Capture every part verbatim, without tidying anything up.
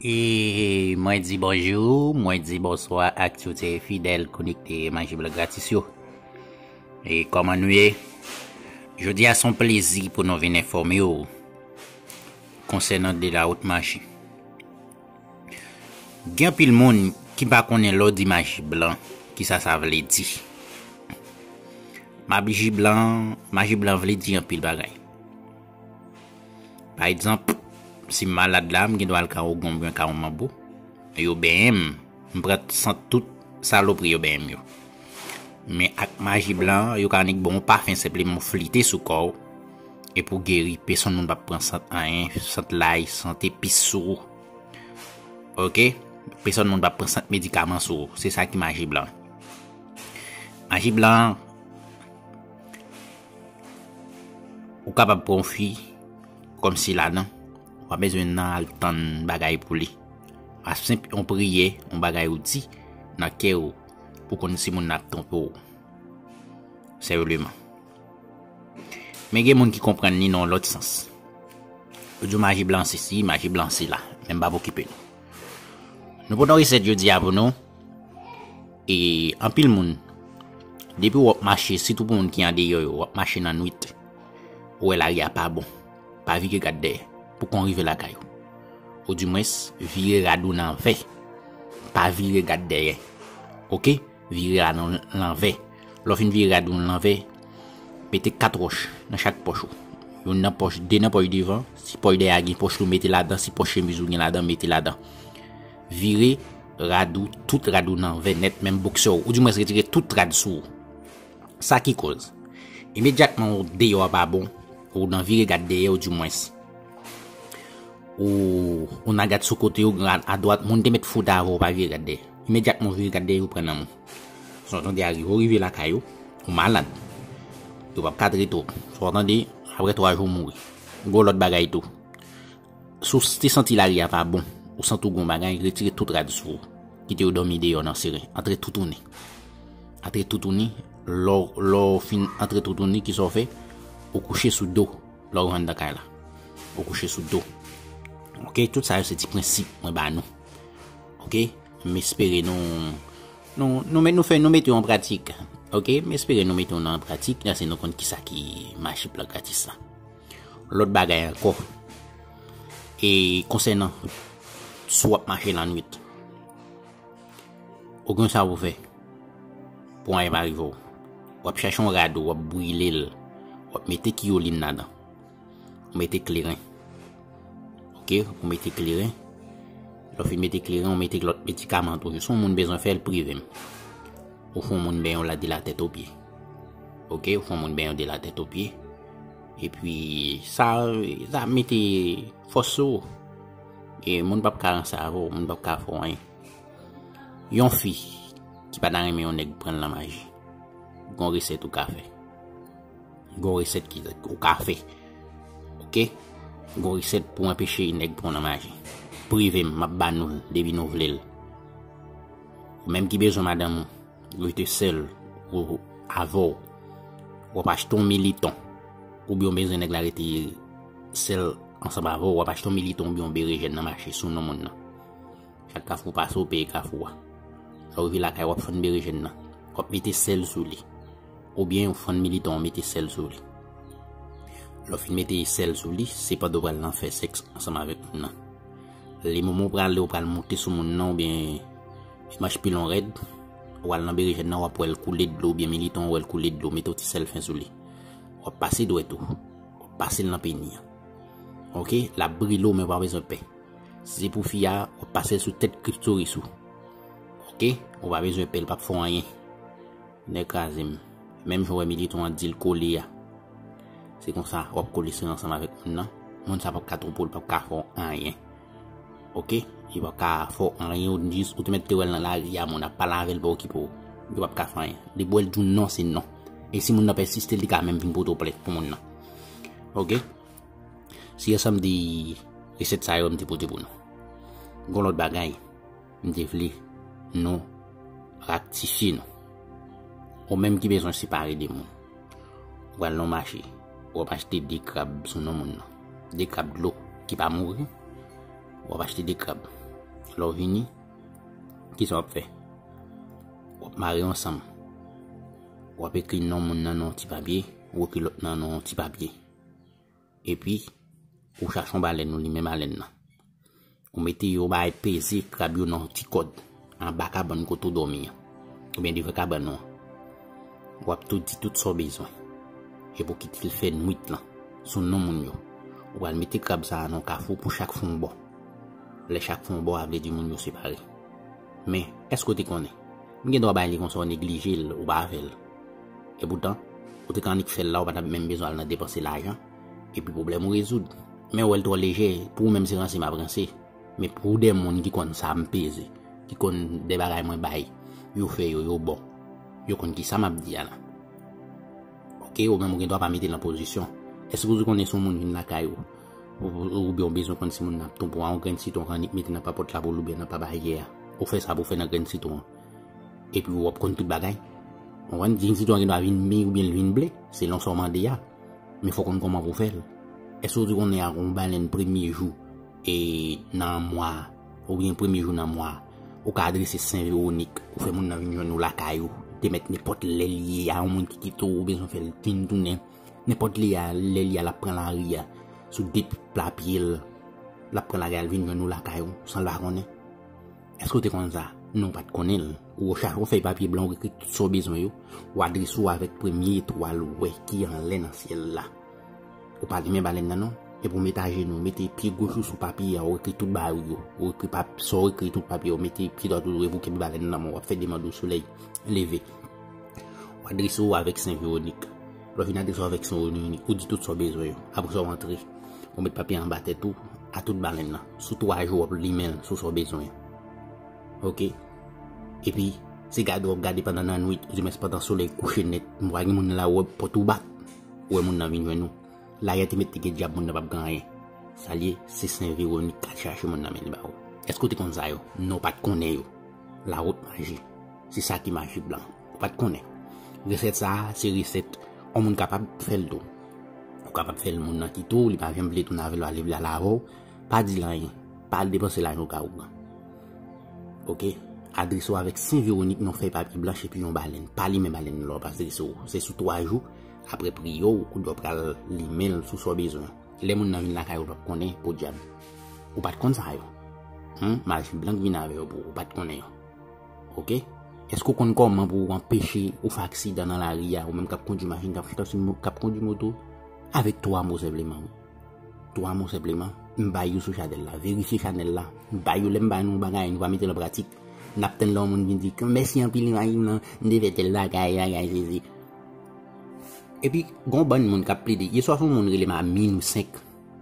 E mwen di bonjou, mwen di bonswa ak tout fidèl konekte Maji Blan Gratis yo. E kòman nou ye? Jodi a se yon plezi pou nou vin enfòme w konsènan de la haute magie. Gen anpil moun ki pa konnen lè w di maji blan, kisa sa vle di. Maji blan, maji blan vle di anpil bagay. Pa egzanp, si m malad la, m gen dwa al kay Ogon oubyen kay yon manbo. Yo benyen m, m pran sant tout salopri yo benyen m yo. Men ak maji blan, yo ka annik ba w yon pafen senpleman w flite sou kò w, epi w geri, pèsonn moun p ap pran sant anyen, sant lay, sant epis sou ou. Oke? Pèsonn moun p ap pran sant medikaman sou ou. Se sa ki maji blan. Maji blan, ou kapab pran yon fi kòmsi ladan, ou pa bezwen nan al tann bagay pou li. A senp yon priyè, yon bagay ou di nan kè w pou konn si moun nan ap twonpe w. Senpleman. Men gen moun ki konprann li nan yon lòt sans. Yo di w maji blan sesi, maji blan sela, men m p ap okipe nou. Nou pote yon resèt jodi a pou nou. E anpil moun, depi w ap mache, sitou pou moun ki andeyò yo, w ap mache nan nwit, ou wè lari a pa bon, pa vire gad dèyè pou kon rive lakay ou. Oudimwens, vire rad ou nan anvè, pa vire gad dèyè. Oke? Vire rad ou lanvè. Lè w fin vire rad ou lanvè, mete kat wòch nan chak pòch ou. Youn nan pòch, de nan pòch devan. Si pòch dèyè a gen pòch tou, mete ladan. Si pòch chemiz ou gen ladan, mete ladan. Vire rad ou, tout rad ou nan anvè nèt, menm boksè w. Oudimwens, retire tout rad sou ou. Sa ki koz? Imedyatman ou deyò a pa bon, ou nan vire gad dèyè, oudimwens, ou, ou nan gad sou kote, ou gad adwat, moun te mèt fout avè w, pa vire gad dèyè. Imedyatman ou vire gad dèyè, ou pran nan men w. Sa w tande a rive, ou rive lakay ou, ou malad. Yo p ap ka trete w. Sa w tande, apre twa jou, ou mouri. Gon lòt bagay tou. Si w te santi lari a pa bon, ou santi w gon bagay, retire tout rad sou ou. Kite yo dòmi deyò nan seren. Antre toutouni. Antre toutouni, lè w, lè w fin antre toutouni, kisa w fè? Ou kouche sou do. Lè w rann nan kay la, ou kouche sou do. Oke, tout sa yo se ti prensip mwen ba nou. Oke, m espere nou, nou, nou, met- nou fè, nou mete yo an pratik. Oke, m espere nou mete yo nan pratik, lè se nou konn kisa ki maji blan gratis la. Lòt bagay ankò, e konsènan si w ap mache lannwit, ou gen sa pou fè pou anyen pa rive w. W ap chache yon rad, w ap brile l, w ap mete kiyolin ladan, ou mete kleren. Oke, ou mete kleren. Lè w fin mete kleren, ou mete lòt medikaman tou. Si yon moun bezwen fè l, prive m. Ou fè yon moun benyen w la de la tèt o pye. Oke, ou fè yon moun benyen w de la tèt o pye. Epi sa, sa mete fòs sou ou. E moun p ap ka ranse avè w, moun p ap ka fè w anyen. Yon fi ki pa ta renmen yon nèg pran l nan maji, gon resèt ou ka fè. Gon resèt ki ou ka fè. Oke? Gon resèt pou anpeche nèg pran w nan maji. Prive m, m ap ba nou l depi nou vle l. Ou menm ki bezwen madanm ou rete sèl ou avè w, w ap achte yon militon. Oubyen w bezwen nèg la rete sèl ansanm avè w, w ap achte yon militon oubyen yon berejèn nan mache sou non moun nan. Chak kafou w pase, w peye kafou a. Lè w rive lakay, w ap fann berejèn nan. W ap mete sèl sou li. Oubyen w fann militon, w mete sèl sou li. Lè w fin mete sèl sou li, se pandan w pral nan fè sèks ansanm avèk moun nan. Lè moman w pral, lè w pral monte sou moun nan, oubyen manch pilon rèd, w al nan berejèn nan, w ap wè l koule dlo, oubyen militon, w wè l koule dlo, mete yon ti sèl fen sou li. W ap pase dwèt ou, w ap pase l nan peni an. Oke? L ap brile w, men w pa bezwen pè. Si se pou fi a, w ap pase l sou tèt klitoris ou. Oke? Ou pa bezwen pè, l p ap fè w anyen. Nèg kraze m. Menm jan w wè militon an di l kole a. Se konsa, w ap kole sere ansanm avèk moun nan. Moun sa p ap ka twonpe w, l p ap ka fè w anyen. Oke? Li p ap ka fè w anyen, ou jis, ou te mèt te wè l nan lari a, moun ap pale avè l, pa okipe w. Li p ap ka fè anyen. Depi w wè l di w non, se non. E si moun nan pèsiste, li ka menm vin pote w plent pou moun nan. Oke? Se ansanm de resèt sa yo m te pote pou nou. Gon lòt bagay m te vle nou raktifye nou. Ou menm ki bezwen separe de moun. Ou pral nan mache, w ap achte de krab sou non moun nan. De krab dlo ki pa mouri. W ap achte de krab. Lè w vini, kisa w ap fè? W ap mare yo ansanm. W ap ekri non moun nan nan yon ti papye, ou ekri lòt nan nan yon ti papye. Epi, ou chache yon balèn, ou limen balèn nan. Ou mete yo bay peze krab yo nan yon ti kòd, anba kabann kote w dòmi an, oubyen devan kabann ou an. W ap tou di tout sa w bezwen. Epi w kite l fè nwit lan, sou non moun yo. Ou pral mete krab sa a nan yon kafou pou chak fè yon bò. Lè chak fè yon bò, a vle di moun yo separe. Men, èske w te konnen? M gen dwa bay li konsa, w neglije l, ou pa fè l. Epoutan, ou te ka annik fè l la, ou pa t ap menm bezwen al nan depanse lajan, epi pwoblèm ou rezoud. Men w wè l twò lejè, pou ou menm se ranse m ap ranse. Men pou de moun ki konn sa m peze, ki konn de bagay mwen bay, yo fè yo, yo bon. Yo konn kisa m ap di a la. Oke, ou menm ou gen dwa pa mete l nan pozisyon. Èske ou konnen si yon moun vin lakay ou, ou, ou, oubyen ou bezwen konn si moun nan ap tonbe, ou a yon grenn sitwon ou annik mete nan pa pòt la pou l oubyen nan pa baryè a? Ou fè sa pou fè nan grenn sitwon an. Epi w ap konn tout bagay. Ou konprann? Grenn sitwon an gen dwa vin mi oubyen l vin ble, selon sa w mande a. Men fò w konn kòman pou w fè l. Èske w te konnen a yon balèn premye jou e nan mwa, oubyen premye jou nan mwa, ou ka adrese Sen Vewonik, ou fè moun nan vin jwenn ou lakay ou, te mèt nenpòt lè l ye a, yon moun ki kite w, ou bezwen fè l vin tounen, nenpòt lè a, lè l ye a, l ap pran lari a, sou de pla pye l, l ap pran lari a, l vin jwenn ou lakay ou, san l pa konnen? Èske w te konn sa? Non, w pa t konnen l. Ou chache yon fèy papye blan, ou ekri tout sa w bezwen yo, ou adrese w avèk premye etwal ou wè ki anlè nan syèl la. Ou pa limen balèn nan non. Epi w mete ajenou, ou mete pye goch ou sou papye a, ou ekri tout bagay ou yo. Ou ekri pap, sa w ekri tout papye a, ou mete pye dwat ou, epi w kenbe balèn nan nan men w, w ap fè demann ou solèy leve. Ou adrese w avèk Sen Vewonik. Lè w fin adrese w avèk Sen Vewonik, ou di tout sa w bezwen yo. Apre sa, w antre. Ou met papye a anba tèt ou, a tout balèn nan. Sou twa jou, w ap limen l sou sa w bezwen. Oke? Epi, se gade w ap gade pandan nan nwit, oudimwens pandan solèy kouche nèt, m pa gen moun nan la, ou wè pòt ou bat, ou wè moun nan vin jwenn ou. Lari a te mèt te gen dyab, moun nan p ap gen anyen. Sa l ye, se Sen Vewonik k al chache moun nan men li ba ou. Èske w te konn sa yo? Non, w pa t konnen yo. Lawot maji. Se sa ki maji blan. Ou pa t konnen. Resèt sa a, se resèt yon moun kapab fè l tou. Ou kapab fè l, moun nan kite w, li pa janm vle tounen avè l, pa vle al avè w. Pa di l anyen. Pa al depanse lajan ou ka ou pran. Oke? Adrese w avèk Sen Vewonik nan yon fèy papye blanch epi yon balèn. Pa limen balèn nan lè w ap adrese w. Se sou twa jou, apre priye w, ou dwe pral limen l sou sa w bezwen. Lè moun nan vin lakay ou, l p ap konnen, podyab. Ou pa t konn sa yo. Hum, maji blan k vin avè yo pou ou, ou pa t konnen yo. Oke? Èske w konn kòman pou w anpeche ou fè aksidan nan lari a, ou menm k ap kondui machin, k ap chita sou mo-, k ap kondui moto, avèk twa mo senpleman, wi. Twa mo senpleman, m bay yo sou chanèl la. Verifye chanèl la. M bay yo, lè m bay nou yon bagay, nou pa mete l an pratik. N ap tann lè yon moun vin di, "Mèsi anpil, imaj lan, m te fè tèl bagay, bagay, sezi." Epi, gon bann moun k ap plede. Yèswa, se yon moun rele m a minwi senk.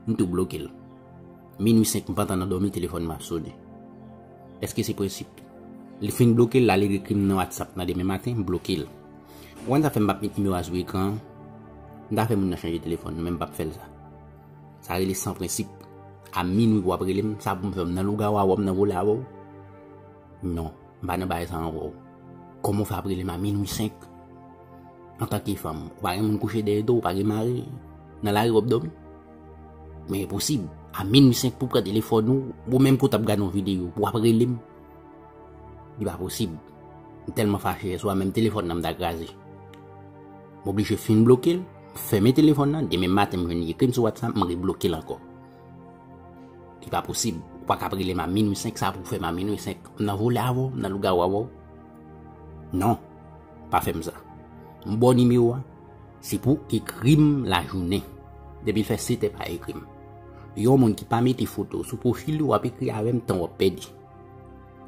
M tou bloke l. Minwi senk, m pantan nan dòmi, telefòn m ap sone. Èske se prensip? Li fin bloke l, l al ekri m nan WhatsApp nan demen maten, m bloke l. Ou konn sa fè m p ap met nimewo a sou ekran an? M ta fè moun nan chanje telefòn, men m p ap fè l sa. Sa rele san prensip. A minwi pou w ap rele m, sa pou m fè, m nan lougawou avè w, m nan vole avè w? Non, m pa nan bagay sa avè w. Kòman w fè ap rele m a minwi senk? Antanke fanm, ou pa gen moun kouche dèyè do w, ou pa gen mari, nan lari w ap dòmi? Men enposib, a minwi senk pou w pran telefòn ou, ou menm kote w ap gade yon videyo, pou w ap rele m? Li pa posib. M tèlman fache yèswa, menm telefòn nan m ta kraze. M oblije fin bloke l, m fèmen telefòn nan, demen maten m jwenn li ekri m sou WhatsApp, m rebloke l ankò. Li pa posib. Ou pa ka ap rele m a minwi senk, sa pou w fè m a minwi senk? M nan vole avè w, m nan lougawou avè w? Non, pa fè m sa. M ba w nimewo a, se pou w ekri m lajounen. Depi l fè sèt è, pa ekri m. Yon moun ki pa mete foto sou pwofil ou, w ap ekri avè m, tan w ap pèdi.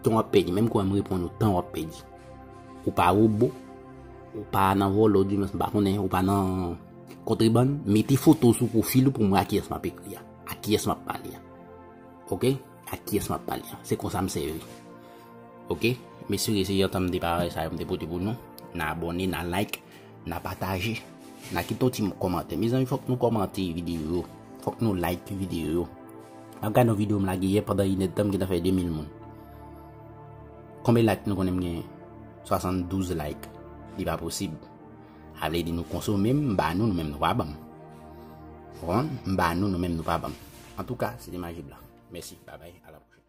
Tan w ap pèdi, menm kwen m reponn ou, tan w ap pèdi. Ou pa wobo, ou pa nan vòlò, oudimwens m pa konnen, ou pa nan kontrebann, mete foto w sou pwofil ou pou m wè a kiyès m ap ekri a, a kiyès m ap pale a. Oke? A kiyès m ap pale a. Se konsa m sèvi. Oke? M espere se yon tan m te pa sa yo m te pote pou nou. N a abòne, n a like, n a pataje, n a kite yon ti kòmantè. Mezanmi, fòk nou kòmante videyo yo. Fòk nou like videyo yo. M ap gade yon videyo m lage yè pandan inèdtan, m gentan fè de mil moun. Konbyen like nou konnen m gen? Swasanndouz like. Li pa posib. Sa vle di nou konsome m, m ba nou, nou menm nou pa ban m. Ou konprann? M ba nou, nou menm nou pa ban m. Antouka, se te Maji Blan. Mèsi, babay, a la pwochèn.